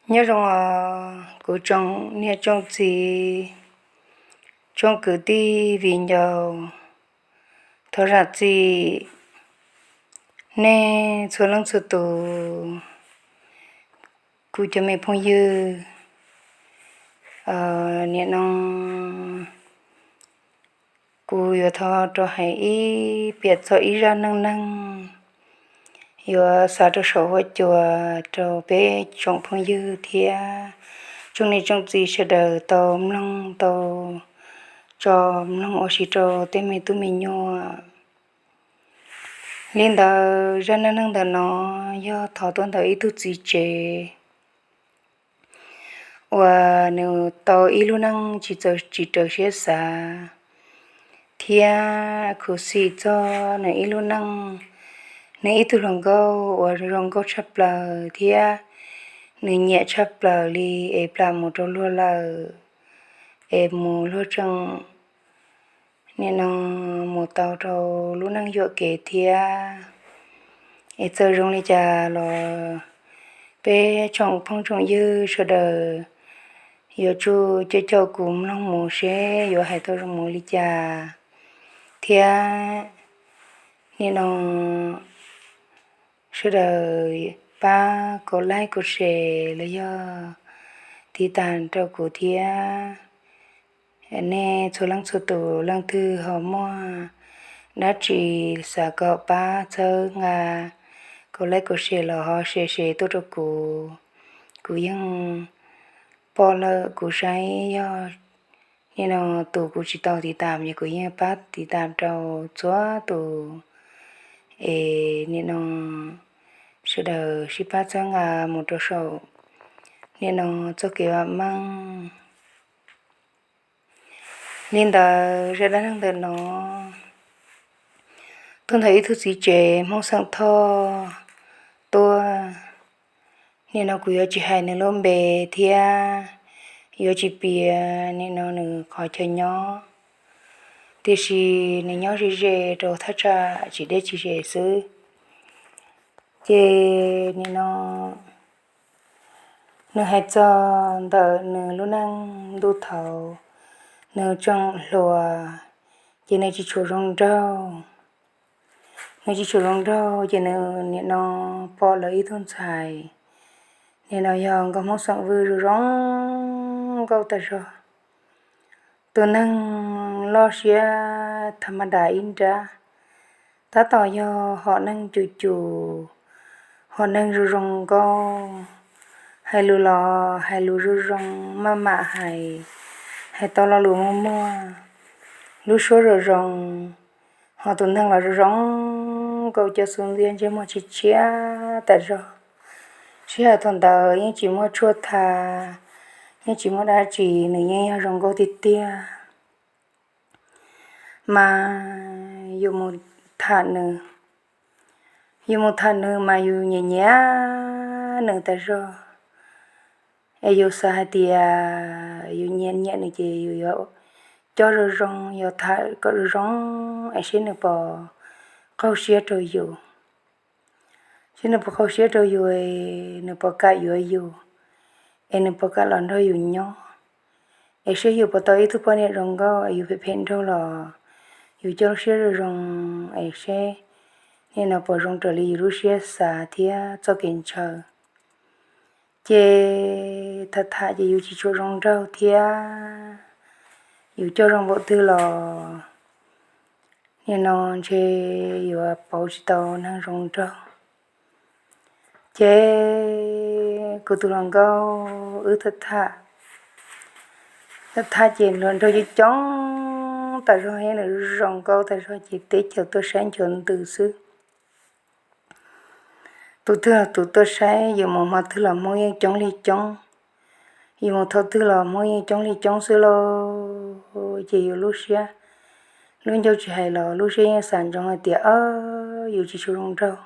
Nyob zoo os kuv tsoom niam tsoom txiv, tsoom kwv tij viv ncaus, thov zam txim nej txhua leej txhua tus, kuv cov me phooj ywg. Nim no kuv yuav thov rau hais ib piam txog ib zaj neej neeg, yuav xa rau saum huab cua rau peb tsoom phooj ywg thiab tsoom niam tsoom txiv sawv daws tau mloog, tau tso mloog ua si rau tej me tub me nyuam. Li ntawd zaj neej neeg ntawm no yog thov tuaj ntawm ib tug txiv tsev uas nws tau ib lub neej tsis txawj tsis raws siab xav, thiab khuv xim txog nws ib lub neej, nws ib tug hluas nkauj uas zoo nkauj tshaj plaws thiab nws nyiam tshaj plaws li es plam mus rau luag lawm, es mus luag tseem nim no mus tau rau lub neej yuam kev thiab. Es txawm zoo li cas los peb tsoom phooj tsoom ywg sawv daws yuav tsum caum caum kuv mloog mus seb yuav hais tau zoo mus li cas, thiab nim no sawv daws pab kaum like kaum share los yog tiv tas rau kuv thiab. Nej txhua leej txhua tus leej twg ho muaj dab tsi xav kom pab txhawb nqa, kaum like kaum share los ho share share tuaj rau kuv. Kuv yeej pom lawm kuv saib yog nim no tus kuv tsis tau tiv tas ces kuv yeej pab tiv tas rau txhua tus. Es nim no sawv daws sib pab txhawb nqa mus rau saum nim no txoj kev vam meej. Li ntawd zaj dab neeg ntawm no tuaj ntawm ib tug txiv tsev Hmoob xeem Thoj tuaj. Nim no kuv yuav tsis hais nws lub npe thiab yuav tsis piav nim no nws qhov chaw nyob, tiam sis nws nyob ze ze rau thaj tsam tsis deb tsis ze xwb. Ces nim no nws hais txog ntawm nws lub neej ntuj thaud, nws tseem hluas, ces nws tsis tshua zoo nraug. Nws tsis tshua zoo nraug ces nws nim no pom lawv ib tug ntxhais, nim no yog nkauj Hmoob xeem Vwj zoo zoo nkauj tas zog. Tus neeg loj siab tha ma das ib nrab, tab tom yog hom neeg cum cum, hom neeg zoo zoo nkauj, hais lus los hais lus zoo zoo maj mam hais, hais tau lo lus muag muag, lub suab zoo zoo, ho tus neeg los zoo zoo nkauj, cov xub ntiag ntsej muag tshiab tshiab tas zog. Sij hawm thaum ntawd yeej tsis muaj tshuaj tha, yeej tsis muaj dab tsi, nws yeej yog zoo nkauj tiag tiag. Mas yus mus tham nws, yus mus tham nws mas yus nyiam nyiam nws tas zog, es yus xav hais tias yus nyiam nyiam nws ces yus yuav coj zoo zoo, yuav tham kom zoo zoo es seb nws puas qaug siab rau yus. Seb nws puas qaug siab rau yus, nws puas kam yuav yus, es nws puas kam los nrog yus nyob, es seb yus puas tau ib tug poj niam zoo nkauj es yus phem phem nraug los yus coj lub siab zoo zoo es seb nim no puas zoo raws li yus lub siab xav thiab txoj kev ntshaw. Ces tham tham ces yus tsis tshua zoo nraug thiab, yus coj zoo npaum twg los nim no ntshe yuav pauv tsis tau neeg zoo nraug. Ces kuv tus hluas nkauj wb tham tham, tham tham ces hluas nraug coob coob tas zog thiab nws zoo nkauj tas zog ces teb chaws tuaj saib nchuav ntws xwb. Tus twg los tus tuaj saib, yus mus hmo twg los Hmoob yeej coob li coob, yus mus thaum twg los Hmoob yeej coob li coob xwb lauj. Ces yus lub siab, lub ncauj tsis hais los lub siab yeej xav ntsoov hais tias, o, yus tsis tshua zoo nraug,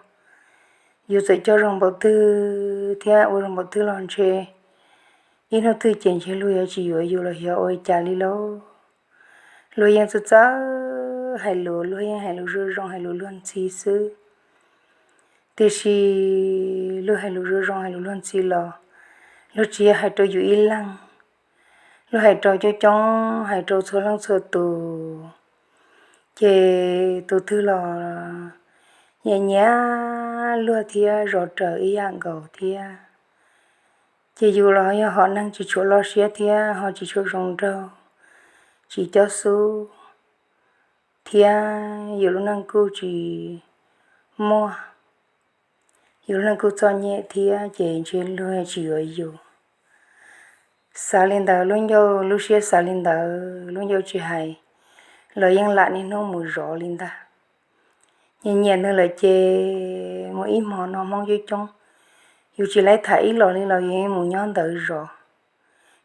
yus txawm coj zoo npaum twg thiab ua zoo npaum twg los ntshe ib hnub twg ces ntshe luag yuav tsis yuav yus los xyov ua li cas li lauj. Luag yeej txawj txawj hais lus, luag yeej hais lus zoo zoo, hais lus luag ntxhi xwb. Tiam sis luag hais lus zoo zoo, hais lus luag ntxhi los luag tsis yog hais rau yus ib leeg, luag hais rau coob coob, hais rau txhua leej txhua tus, ces tus twg los nyiam nyiam luag thiab zov rawv ib yam nkaus thiab. Ces yus los yog hom neeg tsis tshua loj siab thiab ho tsis tshua zoo nraug, tsis cob xub, thiab yus lub neej kuj tsis muaj, yus lub neej kuj txom nyem thiab ces ntshe luag tsis yuav yus. Xav li ntawd, lub ncauj lub siab xav li ntawd, lub ncauj tsis hais los yeej lam niaj hnub mus zov li ntag. Nyiam nyiam nws lawm ces mus ib hmo no Hmoob coob coob, yus tsis laib tham ib los li los yus yeej mus nyob ntawd zov.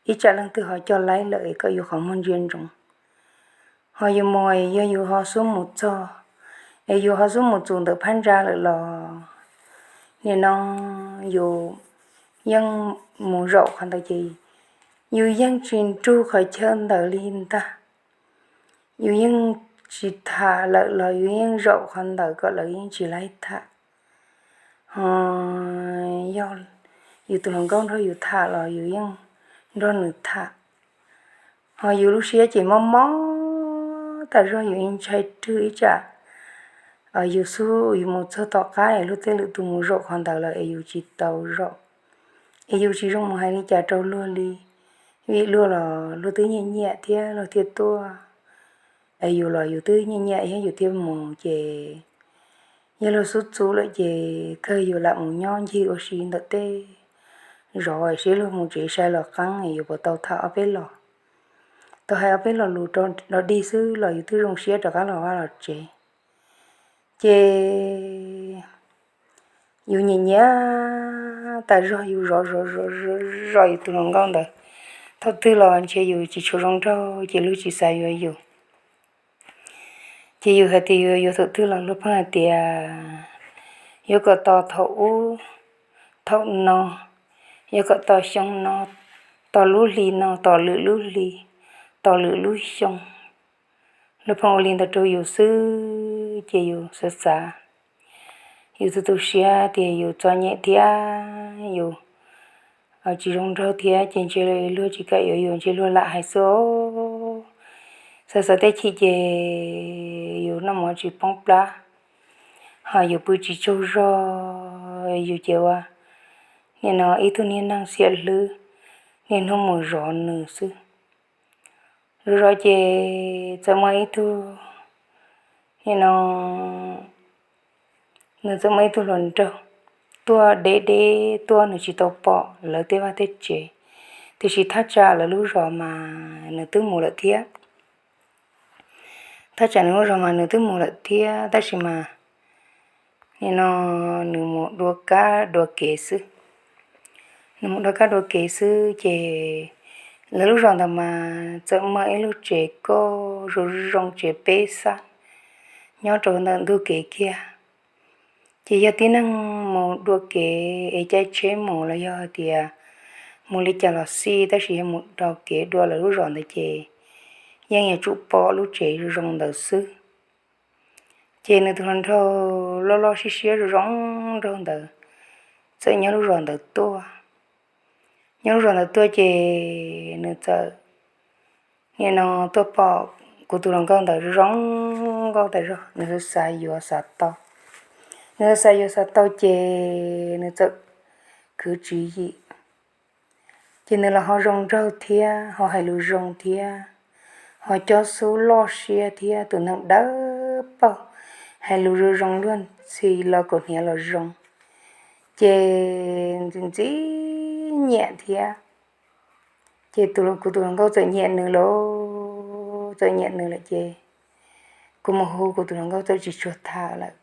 Ib tsam leej twg ho coj laib lawm es kom yus qhov muag ntsia ntsoov. Ho yus mus es yog yus ho xub mus txog, es yus ho xub mus txus ntawm phab ntsa lawm los nim no yus yeej mus zaum qhov ntawd ces yus yeej tsis nrug qhov chaw ntawd li ntag. Yus yeej tsis tham lawm los yus yeej zaum qhov ntawd kom lawv yeej tsis laib tham. Ho yog yus tus hluas nkauj nrog yus tham los yus yeej nrog nws tham. Ho yus lub siab ces mob mob tas zog, yus ntshai rwg ib tsam yus xub yus mus txog tom qab es luag tej lwm tus mus zaum qhov ntawd lawm es yus tsis tau zaum, es yus tsis zoo mus hais li cas rau luag li. Vim luag los luag twb nyiam nyiam thiab luag thiaj tuaj, es yus los yus twb nyiam nyiam thiab yus thiaj mus ces yog luag xub txus lawm ces kawg yus lam mus nyob ncig ua si ntawm tej zov es seb luag mus tsev sai los qeeb es yus puas tau tham ob peb los, tau hais ob peb lo lus rau dig xwb los yus twb zoo siab rov qab los vaj los tsev. Ces yus nyiam nyiam tas zog, yus zov zov zov zov zov yus tus hluas nkauj ntawd. Thaum twg los ntshe yus tsis tshua zoo nraug ces luag tsis xav yuav yus. Ces yus hais tias yuav yuav thaum twg los luag pheej hais tias yuav kom tos thaum ub thaum no, yuav kom tos xyoo no, tos lub hli no, tos lwm lub hli, tos lwm lub xyoo. Luag pheej ua li ntawd rau yus xwb ces yus xav xav, yus tu tu siab tias yus txom nyem thiab yus tsis zoo nraug thiab ces ntshe luag tsis kam yuav yus, ntshe luag lam hais xwb. Xav xav tej chim ces yus noj mov tsis poob plab, ho yus pw tsis tsaug zog, yus ces ua nim no ib tug niag neeg xiam hlwb, niaj hnub mus zov nws xwb. Zov zov ces txawm muaj ib tug, nim no nws txawm muaj ib tug hluas nraug tuaj deb deb tuaj, nws tsis tau pom lawv tej vaj tej tsev, tiam sis thaj tsam lawv lub zos mas nws twb mus lawm thiab. Thaj tsam nws lub zos mas nws twb mus lawm thiab, tab sis mas nim no nws mus dua kab dua kev xwb. Nws mus dua kab dua kev xwb ces lawv lub zos ntawd mas txawm muaj ib lub tsev kauj zoo zoo, tsev peb xab, nyob rau ntawm ntug kev kiag. Ces yog tib neeg mus dua kev es caij tsheb mus los yog hais tias mus li cas los xij, tab sis yog mus dua kev dua lawv lub zos ntawd ces yeej yuav tsum pom lub tsev zoo zoo ntawd xwb. Ces nws tus hluas nraug loj loj siab siab zoo zoo nraug ntawd txawm nyob lub zos ntawd tuaj. Nyob lub zos ntawd tuaj ces nws txawm nim no tuaj pom kuv tus hluas nkauj ntawd zoo nkauj tas zog, nws xav xav yuav xav tau. Nws xav xav yuav xav tau ces nws txawm khwv tswv yim, ces nws los ho zoo nraug thiab, ho hais lus zoo thiab, ho cob xub loj siab thiab, tus neeg dawb paug, hais lus zoo zoo luag ntxhi los kaum hniav los zoo, ces ntxim ntxim nyiam thiab. Ces tus, kuv tus hluas nkauj txawm nyiam nws lauj, txawm nyiam nws lawm ces kuv mus hu kuv tus hluas nkauj txawm tsis tshua tham lawm.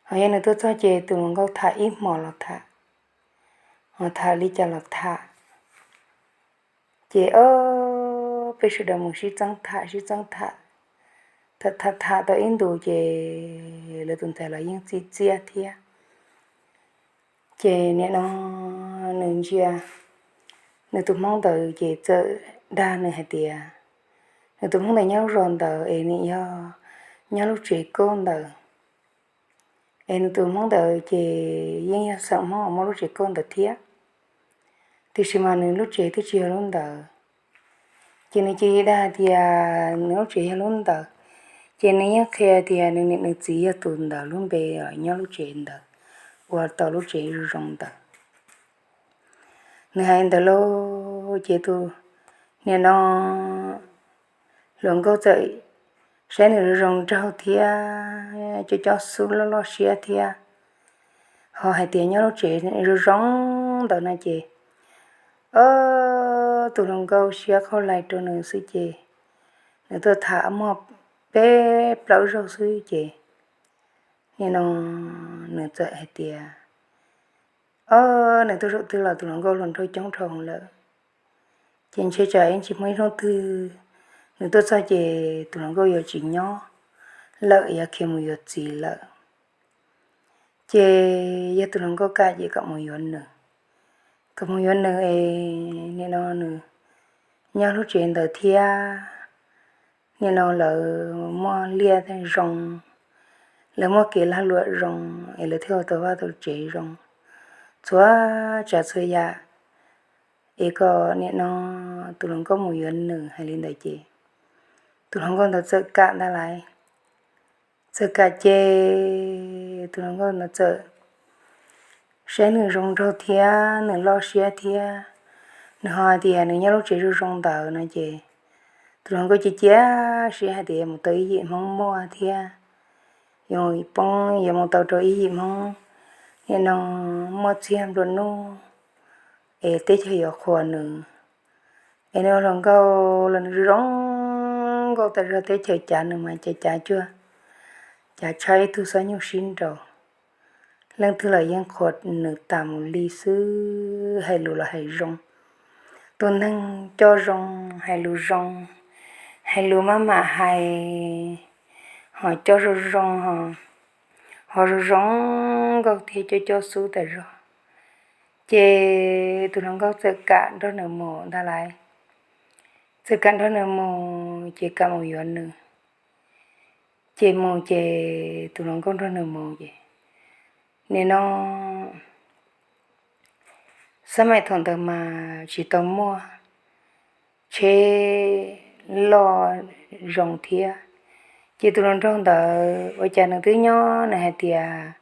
Ho yog nws tuaj txog ces tus hluas nkauj tham ib hmos los tham, ho tham li cas los tham. Ces ob peb sawv daws mus sib txeeb tham sib txeeb tham, tham tham tau ib ntus ces lawv tus ntxhais los yeej txi txiaj thiab. Ces nim no nws ntsia nws tus hmoob ntawd ces txawm dag nws hais tias, nws tus hmoob ntawd nyob lub zos ntawd es nws yog nyob lub tsev kauj ntawd, es nws tus hmoob ntawd ces yeej yog xeem hmoob uas muaj lub tsev kauj ntawd thiab. tiam sis mas nws lub tsev twb tsis yog lub ntawd. Ces nws cia li dag hais tias nws lub tsev yog lub ntawd, ces nws yeej qhia tias nws niam nws txiv yog tus ntawd lub npe nyob lub tsev ntawd, ua tau lub tsev zoo zoo ntawd. Nws hais ntawd lauj, ces tus niam no hluas nkauj txawm saib nws zoo zoo nraug thiab coj cov xub loj loj siab thiab, ho hais tias nyob lub tsev zoo zoo ntawd no ces, o, tus hluas nkauj siab qhov lais rau nws xwb ces nws tuaj tham muaj peb plaub zaug xwb ces, nim no nws txawm hais tias, o, nws tuaj zaum twg los tus hluas nkauj hluas nraug coob dhau lawm, ces ntshe tsam ib ntsis muaj ib hnub twg nws tuaj txog ces tus hluas nkauj yuav tsis nyob lawm, yuav khiav mus yuav txiv lawm. Ces yog tus hluas nkauj kam ces kom mus yuav nws, kom mus yuav nws es nim no nws nyob lub tsev ntawd thiab, nim no lawv muaj liaj zoo, lawv muaj kev lag luam zoo, es lawv thiaj ua tau vaj tau tsev zoo, txhua tsav txhua yam, es kom nim no tus hluas nkauj mus yuav nws. Hais li ntawd ces tus hluas nkauj ntawd txawm kam ntag lauj. Txawm kam ces tus hluas nkauj ntawd txawm saib nws zoo nraug thiab nws loj siab thiab, nws ho hais tias nws nyob lub tsev zoo zoo ntawd no ces tus hluas nkauj cia cia siab hais tias mus tau ib yim Hmoob muaj thiab, yuav poob yuav mus tau rau ib yim Hmoob, nim no muaj txiag nplua nuj, es teb chaws yuav qhuas nws, es nws hluas nkauj los nws zoo nkauj tas zog, teb chaws cav nws mas cav cav cuag cav tshab ib tug xob nyuj sib nraus, leej twg los yeej qhuas nws tas mus li xwb, hais lus los hais zoo, tus neeg coj zoo, hais lus zoo, hais lus maj mam hais, ho coj zoo zoo, ho zoo zoo nkauj thiab coj cov xub tas zog. Ces tus hluas nkauj txawm kam nrog nws mus ntag lauj. Txawm kam nrog nws mus ces kam mus yuav nws. Ces mus ces tus hluas nkauj nrog nws mus ces, nim no xab maim thaum ntawd mas tsis tau muaj tsheb loj zoo thiab. Ces tus hluas nraug ntawd ua cas nws twb nyob nws hais tias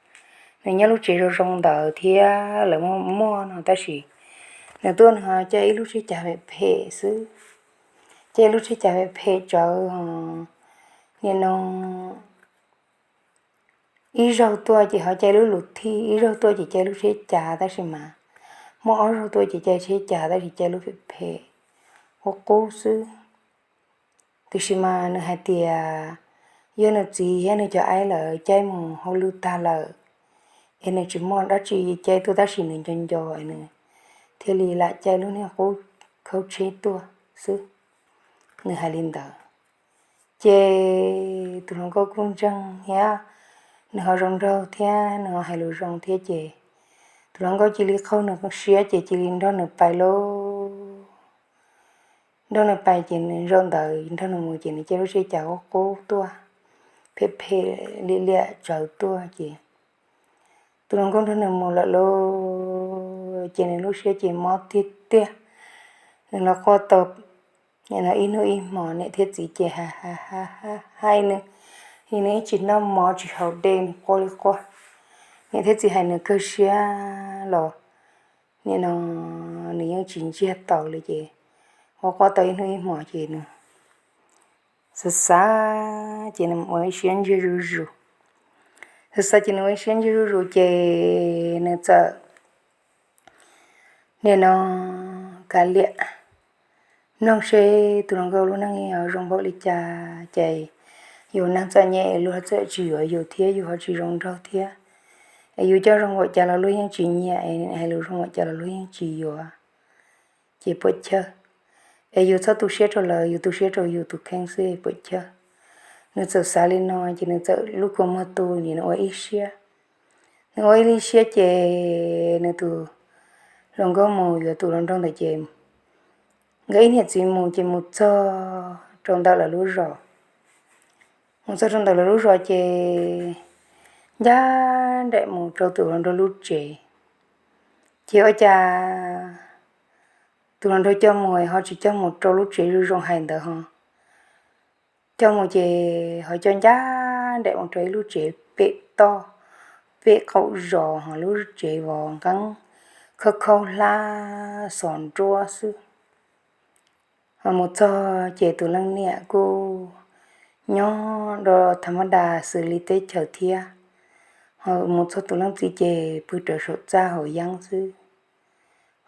nws nyob lub tsev zoo zoo ntawd thiab lawv muaj muaj no tab sis nws tuaj nws ho caij ib lub tsheb cav phem phem xwb, caij ib lub tsheb cav phem phem tsawv ho, nim no ib zaug tuaj ces ho caij lub luv thij, ib zaug tuaj ces caij lub tsheb cav tab sis mas muaj ob zaug tuaj ces caij tsheb cav tab sis caij lub phem phem, qub qub xwb. Tiam sis mas nws hais tias yog nws txiv thiab nws cov aib lawv caij mus hauj lwm tag lawm es nws tsis muaj dab tsi caij tuaj tab sis nws nco nco es nws thiaj li lam caij lub niag qub khaub tsheb tuaj xwb. Nws hais li ntawd ces tus hluas nkauj kuj ntseeg thiab, nws ho zoo nraug thiab nws ho hais lus zoo thiab ces tus hluas nkauj cia li qaug nws siab ces cia li nrog nws pais lauj. Nrog nws pais ces nws zaum ntawd nrog nws mus ces nws caij lub tsheb cav qub qub tuaj, phem phem liam liam tsawv tuaj ces tus hluas nkauj nrog nws mus lawm lauj ces nws lub siab ces mob tiag tiag. Nws los quaj tau nim no ib hnub ib hmos, niam thiab txiv ces ha ha ha ha hais nws, nws ib tsis noj mov tsis haus dej nws quaj li quaj. Niam thiab txiv hais nws kawg siab los nim no nws yeej tsis ntsiag tau li ces ua quaj tau ib hnub ib hmos ces nws xav xav ces nws ua ib siab ntsiag zuj zus. Xav xav ces nws ua ib siab ntsiag zuj zus ces nws txawm nim no kav liam mloog seb tus hluas nkauj lub neej zoo npaum li cas ces yus neeg txom nyem es luag txawm tsis yuav yus thiab yus ho tsis zoo nraug thiab, es yus coj zoo npaum cas los luag yeej tsis nyiam, es hais lus zoo npaum cas los luag yeej tsis yuav. Ces puam chawj, es yus txhob tu siab rau lawv, yus tu siab rau yus tus kheej xwb puam chawj. Nws txawm xav li no ces nws txawm lub kua muag tu nim no ua ib siab. Nws ua ib li siab ces nws tus hluas nkauj mus yuav tus hluas nraug ntawd ces nkawd ib niam txiv mus ces mus txog rau ntawm lawv lub zos. Mus txog rau ntawm lawv lub zos ces ncaj nraim mus rau tus hluas nraug lub tsev. Ces ua cas tus hluas nraug coj mus ho tsis coj mus rau lub tsev zoo zoo hais ntawd ho. Coj mus ces ho coj ncaj nraim mus rau ib lub tsev pem toj, pem qaum zos ho lub tsev vov nqeeb, khaub khaub hlab xov nruab xwb. Ho mus txog ces tus leej niam kuj nyob rau tham mab das xws li teb chaws thiab. Ho mus txog tus leej txiv ces pw rawv saum txaj haus yeeb xwb.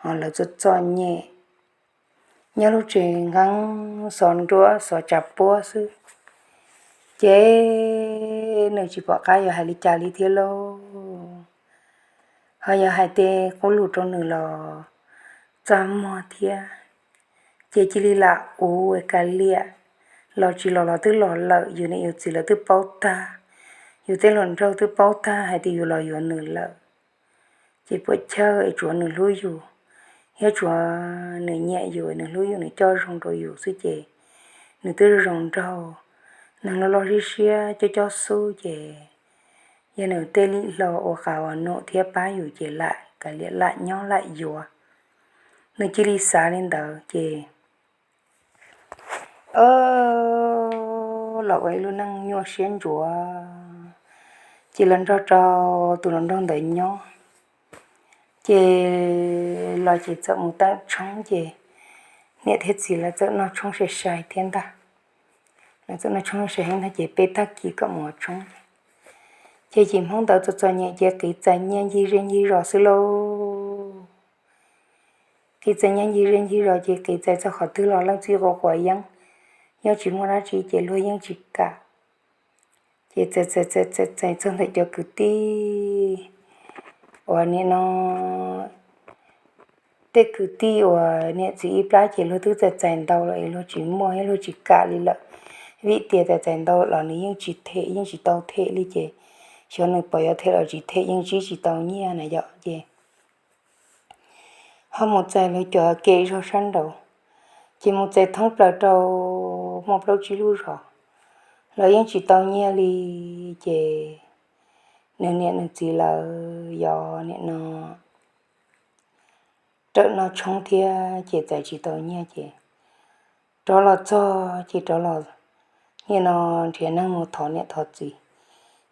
Ho lawv txom txom nyem nyob lub tsev nqeeb xov nruab xov tsav puab xwb. Ces nws tsis pom qab yuav hais li cas li thiab lauj. Ho yog hais tej qub lus rau nws los txaj muag thiab. Ces cia li lam ua kav liam, los tsis los los twb los lawm, yus niam yus txiv lawv twb paub tag, yus tej hluas nraug twb paub tag hais tias yus los yuav nws lawm. Ces puas chawj es tsuav nws hlub yus, thiab tsuav nws nyiam yus, nws hlub yus, nws coj zoo rau yus xwb ces nws twb zoo zoo nraug. Neeg loj loj siab siab coj coj xub ces yog nws tej li hlo ua qas ua num thiab pab yus ces lam kav liam lam nyob lam yuav. Nws cia li xav li ntawd ces los ua ib lub neej nyuaj siab ntsuav. Ces los nrog rau tus hluas nraug ntawd nyob, ces los ces txawm mus teem tshoob ces niam thiab txiv lawv txawm noj tshoob sai sai thiab ntag. Lawv txawm noj tshoob sai sai thiab ntag ces peb tag kis kom mus ua tshoob. Ces yim Hmoob ntawd txom txom nyem ces qiv txais nyiaj ncig zej ncig zos xwb lauj. Qiv txais nyiaj ncig zej ncig zos ces qiv txais txog qhov twg los leej txiv quav quav yeeb, yeej tsis muaj dab tsi ces luag yeej tsis kam. Ces txais txais txais txais txog ntawm cov kwv tij uas nim no tej kwv tij uas niam txiv ib plab ces luag twb txais txais ntau lawm es luag tsis muaj thiab luag tsis kam li lawm. Vim tias txais txais ntau los nws yeej tsis them, yeej tsis tau them li ces xyov nws puas yuav them los tsis them yeej ntsib tsis tau nyiaj na yom. Ces ho mus txais lawv cov kem zog sab nraud, ces mus txais thoob plaws rau muaj plaub tsib lub zos los yeej tsis tau nyiaj li. Ces nws niam nws txiv lawv yog nim no rawm noj tshoob thiab ces txais tsis tau nyiaj ces rov los txog ces rov los nim no nrhiav neeg mus thov niam thov txiv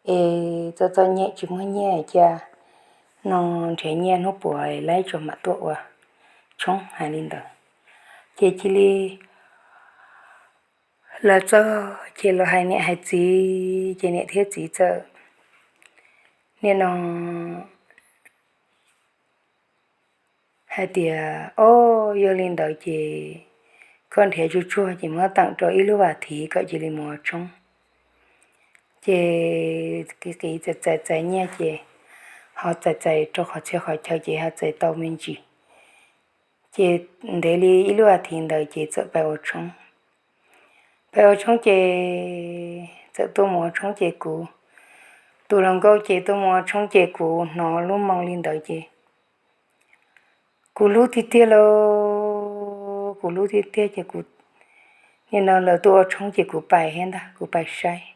es txom txom nyem tsis muaj nyiaj cia no nrhiav nyiaj hnub puas laib tso mam tuaj ua tshoob hais li ntawd. Ces cia li lawv txog ces lawv hais niam hais txiv ces niam thiab txiv txawm nim no hais tias, O, yog li ntawd ces koj nrhiav tsuj tsuag ces muab teem rau ib lub vas thiv kom cia li mus ua tshoob. Ces qiv qiv txais txais txais nyiaj ces ho txais txais rau qhov txhia qhov chaw ces ho txais tau me ntsis. Ces ntev li ib lub vas thiv ntawd ces txawm pais ua tshoob. Pais ua tshoob ces txawm tuaj mus ua tshoob ces kuv, tus hluas nkauj ces tuaj mus ua tshoob ces kuv hnov lub moo li ntawd ces kuv hlub tiag tiag lauj, kuv hlub tiag tiag ces kuv, nim no lawv tuaj ua tshoob ces kuv pais thiab ntag, kuv pais saib.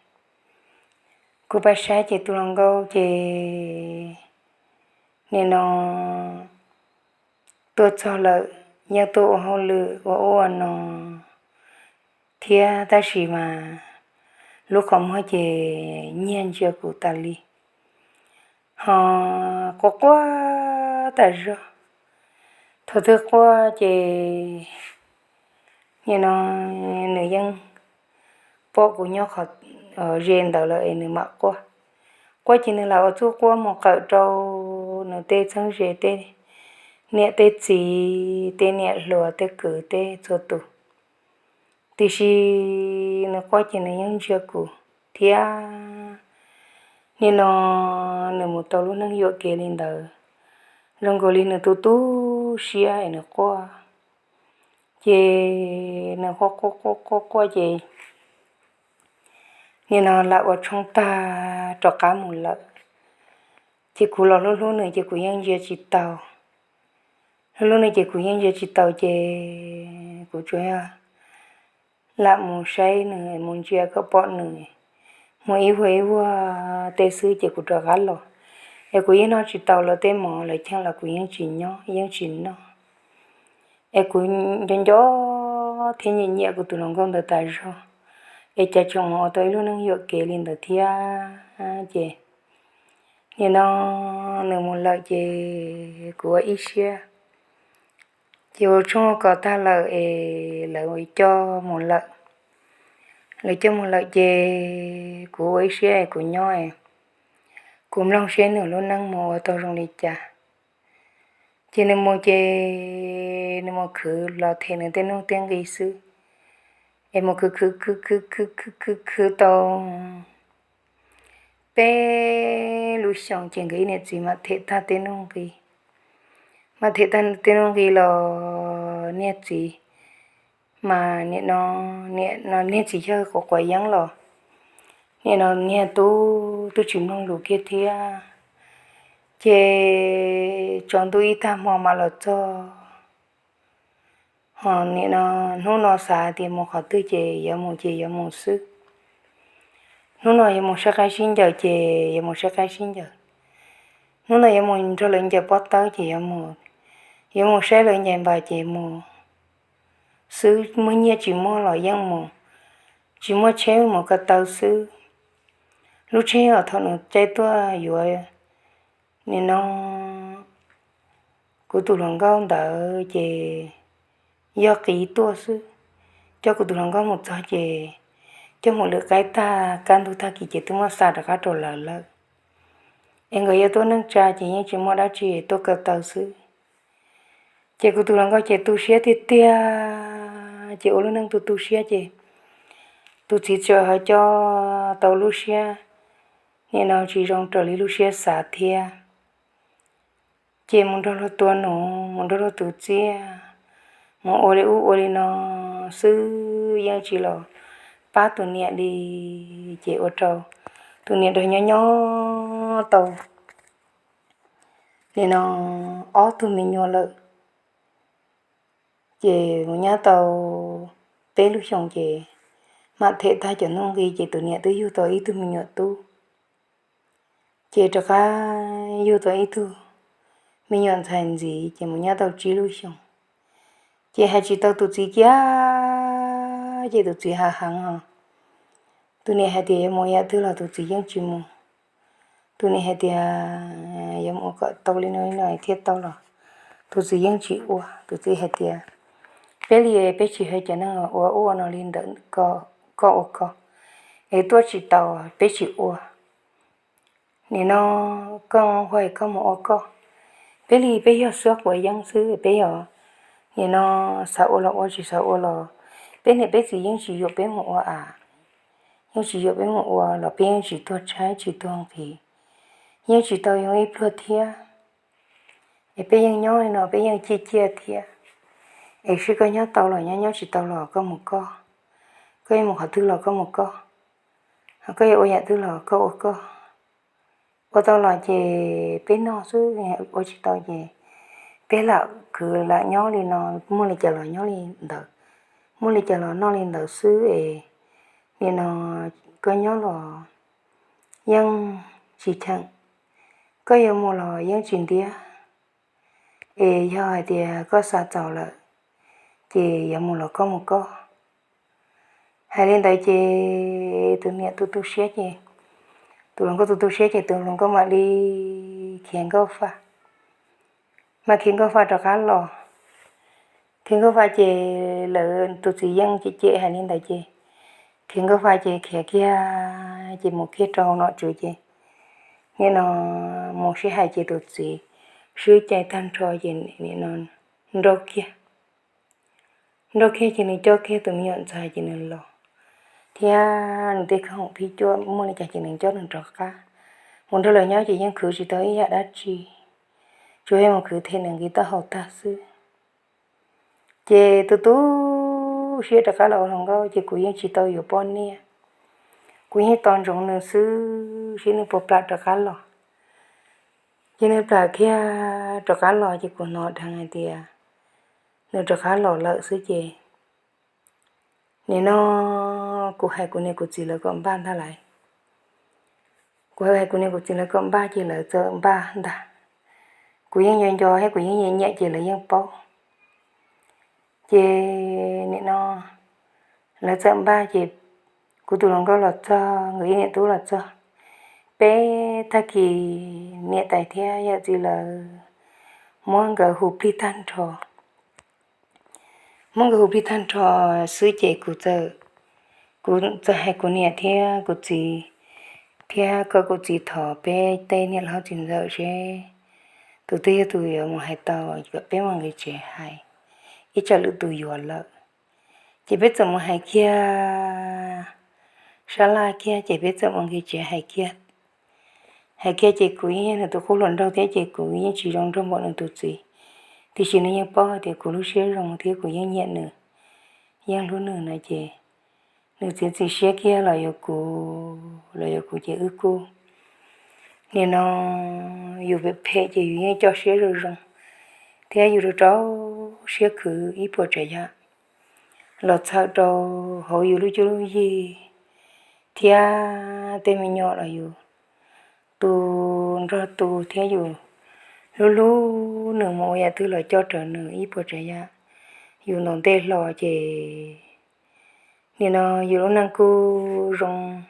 Kuv pais saib ces tus hluas nkauj ces nim no tuaj txog lawm, yeej tuaj ua hauj lwm ua ub ua no thiab tab sis mas lub qhov muag ces nyiag ntsia kuv tas li, ho quaj quaj tas zog. Thaum twg quaj ces nim no nws yeej pom kuv nyob qhov ze ntawd lawm es nws mam quaj. Quaj ces nws lam ua txuj quaj mus qawm rau nws tej txheeb ze, tej niam tej txiv, tej niam hluas tej kwv tej txhua tus. Tiam sis nws quaj ces nws yeej ntsia kuv thiab. Nim no nws mus tau lub neej yuam kev li ntawd, zoo nkaus li nws tu tu siab es nws quaj. Ces nws quaj quaj quaj quaj quaj ces nim no lam ua tshoob tag rov qab mus lawm. Ces kuv los hlub hlub nws ces kuv yeej ntsia tsis tau. Hlub hlub nws ces kuv yeej ntsia tsis tau ces kuv tsuas yog lam mus saib nws, mus ntsia kom pom nws, mus ib vuag ib vuag tej xwb ces kuv rov qab los. Es kuv yeej noj tsis tau lawv tej mov, lawv cheem los kuv yeej tsis nyob yeej tsis noj. Es kuv nco nco thiab nyiam nyiam kuv tus hluas nkauj ntawd tas zog, es cas tseem mus ua tau ib lub neej yuam kev li ntawd thiab. Ces nim no nws mus lawm ces kuv ua ib siab. Ces ua tshoob ua kos tag lawm es lawv coj mus lawm. Lawv coj mus lawm ces kuv ua ib siab es kuv nyob es kuv mloog seb nws lub neej mus ua tau zoo li cas. Ces nws mus ces nws mus khwv los them nws tej nuj tej nqi xwb, es mus khwv khwv khwv khwv khwv khwv khwv khwv tau peb lub xyoos ces nkawd ib niam txiv mam them tag tej nuj nqi. Mam them tag tej nuj nqi los niag txiv mas nim no, nim no niag txiv yog quav quav yeeb los, nim no niag tub twb tsis mloog lus kiag thiab. Ces tsaus ntuj ib tag hmo mam los txog. Ho nim no hnub no xav tias mus qhov twg ces yuav mus ces yuav mus xwb. Hnub no yuav mus saib qaib sib ncaws ces yuav mus saib qaib sib ncaws. Hnub no yuav mus nrog lawv ncaws pob tawb ces yuav mus, yuav mus saib lawv ncaws npas ces mus xwb. Muaj nyiaj tsis muaj los yeej mus, tsis muaj tsheb mus ko taw xwb. Lub tsheb uas thaum nws caij tuaj yuav nim no kuv tus hluas nkauj ntawd ces yog qiv tuaj xwb. Coj kuv tus hluas nkauj mus txog ces coj mus lwm qaib tag, kaj ntug tag kis ces twb muab xa rov qab rau lawv lawm. Es nkawd yuav tuaj neej tsa ces yeej tsis muaj dab tsi, tuaj ko taw xwb. Ces kuv tus hluas nkauj ces tu siab tiag tiag, ces ua lub neej tu tu siab ces tus txiv txawm ho coj tau lub siab nim no tsis zoo raws li lub siab xav thiab. Ces mus nrog luag tua nuv, mus nrog luag tus txiaj, mus ua li ub ua li no xwb yeej tsis los pab tus niam li. Ces ua rau tus niam nrog nyob nyob tau nim no ob tug me nyuam lawm. Ces mus nyob tau peb lub xyoos ces mam them tag cov nuj nqi ces tus niam twb yug tau ib tug me nyuam tub. Ces rov qab yug tau ib tug me nyuam ntxhais ntxiv ces mus nyob tau tsib lub xyoos. Ces hais tsis tau tus txiv kiag, ces tus txiv hav heev os. Tus niam hais tias yuav mus yam twg los tus txiv yeej tsis mus. Tus niam hais tias yuav mus kom tau li no li no thiaj tau los tus txiv yeej tsis ua. Tus txiv hais tias peb li peb tsis hais cov neeg ua ua no li ntawd, koj ua koj, es tuaj tsis tau peb tsis ua. Nim no koj nquag koj mus ua koj. Peb li peb yog xub quav yeeb xwb, peb yog nim no xav ua los ua, tsis xav ua los peb niam peb txiv yeej tsis yuam peb mus ua a, yeej tsis yuam peb mus ua los peb yeej tsis tuag tshaib tsis tuag nqhis, yeej tsis tau yoo ib pluag thiab. Es peb yeej nyob li no peb yeej ciaj ciaj thiab. Es seb koj nyob tau los nyob, nyob tsis tau los koj mus koj, koj yuav mus qhov twg los koj mus koj, koj yuav ua yam twg los koj ua koj. Ua tau los ces peb noj xwb, ua tsis tau ces peb lam khwv lam nyob li no, muaj li cas los nyob li ntawd, muaj li cas los noj li ntawd xwb es nim no koj nyob los yeej tsis cheem, koj yuav mus los yeej tsis ntiab. Es yog hais tias koj xav txaus lawm ces yuav mus los koj mus koj. Hais li ntawd ces tus niam tu tu siab ces, tus hluas nkauj tu tu siab ces tus hluas nkauj mam li khiav nkauj fa, mam khiav nkauj fa rov qab los. Khiav nkauj fa ces lawv tus txiv yeej cem cem hais li ntawd ces khiav nkauj fa ces khiav kiag ces mus kiag rau hauv nom tswv ces nim no mus sib hais ces tus txiv swb cai tag nrho ces nim no nrauj kiag. Nrauj kiag ces nws coj kiag tus me nyuam ntxhais ces nws los, thiab nws tej khoom phij cuaj muaj li cas ces nws coj nws rov qab. Mus nrog lawv nyob ces yeej khwv tsis tau ib yam dab tsi, tsuas yog mus khwv them nws nqi taub hau tag xwb. Ces tu tu siab rov qab los ua hluas nkauj ces kuv yeej tsis tau yuav poj niam, kuv yeej tos ntsoov nws xwb seb nws puas plam rov qab los. Ces nws plam kiag rov qab los ces kuv hnov dheev hais tias nws rov qab los lawm xwb ces nim no kuv hais kuv niam kuv txiv lawv kom npaj ntag lauj. Kuv hais kuv niam kuv txiv lawv kom npaj ces lawv txawm npaj ntag. Kuv yeej nco nco thiab kuv yeej nyiam nyiam ces lawv yeej paub. Ces nim no lawv txawm npaj ces kuv tus hluas nkauj los txog, nkawd ib niam tub los txog, peb tag kis niam tais thiab yawm txiv lawv muab nkawd hu plig tag nrho. Muab nkawd hu plig tag nrho xwb ces kuv txawm, kuv txawm hais kuv niam thiab kuv txiv, thiab kom kuv txiv thov peb tej niam hlob txiv ntxawm seb tus twg yog tus yuav mus hais tau, kom peb mus nqis tsev hais ib tsam lwm tus yuav lawm. Ces peb txawm mus hais kiag sab laj kiag ces peb txawm mus nqis tsev hais kiag. Hais kiag ces kuv yeej yog nws tus qub hluas nraug thiab ces kuv yeej tsis zoo nraug npaum nws tus txiv, tiam sis nws yeej paub hais tias kuv lub siab zoo thiab kuv yeej nyiam nws, yeej hlub nws no ces nws txiav txim siab kiag los yuav kuv, los yuav kuv ces wb kuj, nim no yus phem phem ces yus yeej coj siab zoo zoo thiab yus rau rau siab khwv ib puas tsav yam los txhawm rau hauv yus lub cuab lub yig thiab tej me nyuam los yus tu nrog tu thiab yus hlub hlub nws mus ua yam twg los coj raws nws ib puas tsav yam. Yus ntaus ntej hlo ces nim no yus lub neej kuj zoo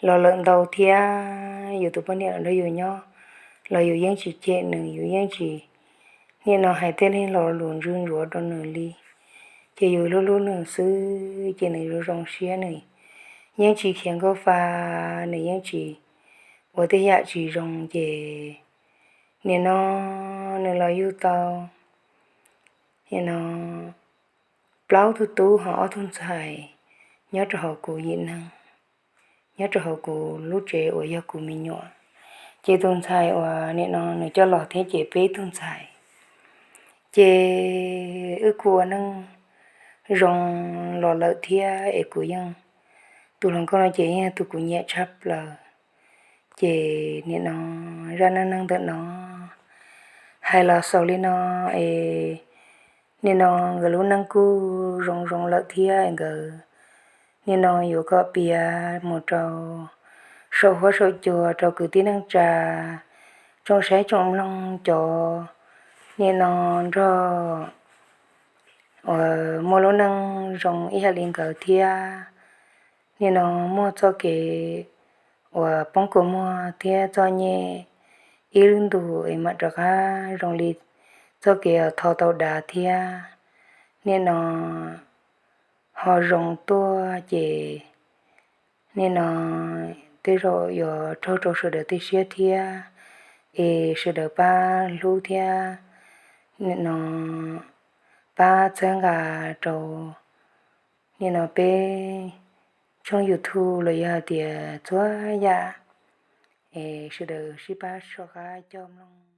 los lawm ntau thiab yus tus poj niam los nrog yus nyob los yus yeej tsis cem nws, yus yeej tsis nim no hais tej lo lus ntsuj ntsuav rau nws li. Ces yus hlub hlub nws xwb ces nws zoo zoo siab, nws yeej tsis khiav nkauj fa, nws yeej tsis ua tej yam tsis zoo ces nim no nws los yug tau nim no plaub tug tub ho ob tug ntxhais nyob rau hauv kuv yim neeg, nyob rau hauv kuv lub tsev uas yog kuv me nyuam. Ces tus ntxhais uas nim no nws coj los thiab ces peb tug ntxhais. Ces wb kuj ua neej zoo los lawm thiab es kuv yeej, tus hluas nkauj no ces yeej yog tus kuv nyiam tshaj plaws. Ces nim no zaj neej neeg ntawm no hais los xaus li no es nim no nkawd lub neej kuj zoo zoo lawm thiab nkawd nim no yuav kom piav mus rau saum huab saum cua rau kwv tij neej tsa, tsoom saib tsoom mloog cov nim no nrog uas muaj lub neej zoo ib yam li nkawd thiab nim no muaj txoj kev uas poob kua muag thiab txom nyem ib lub ntus es mam rov qab zoo li txoj kev uas thau tau dav thiab nim no ho zoo tuaj ces nim no tej zaum yuav raug rau sawv daws tej siab thiab es sawv daws pab hlub thiab nim no pab txhawb nqa rau nim no peb tshooj YouTube los yog hais tias txhua yam es sawv daws sib pab soj qab coj mloog.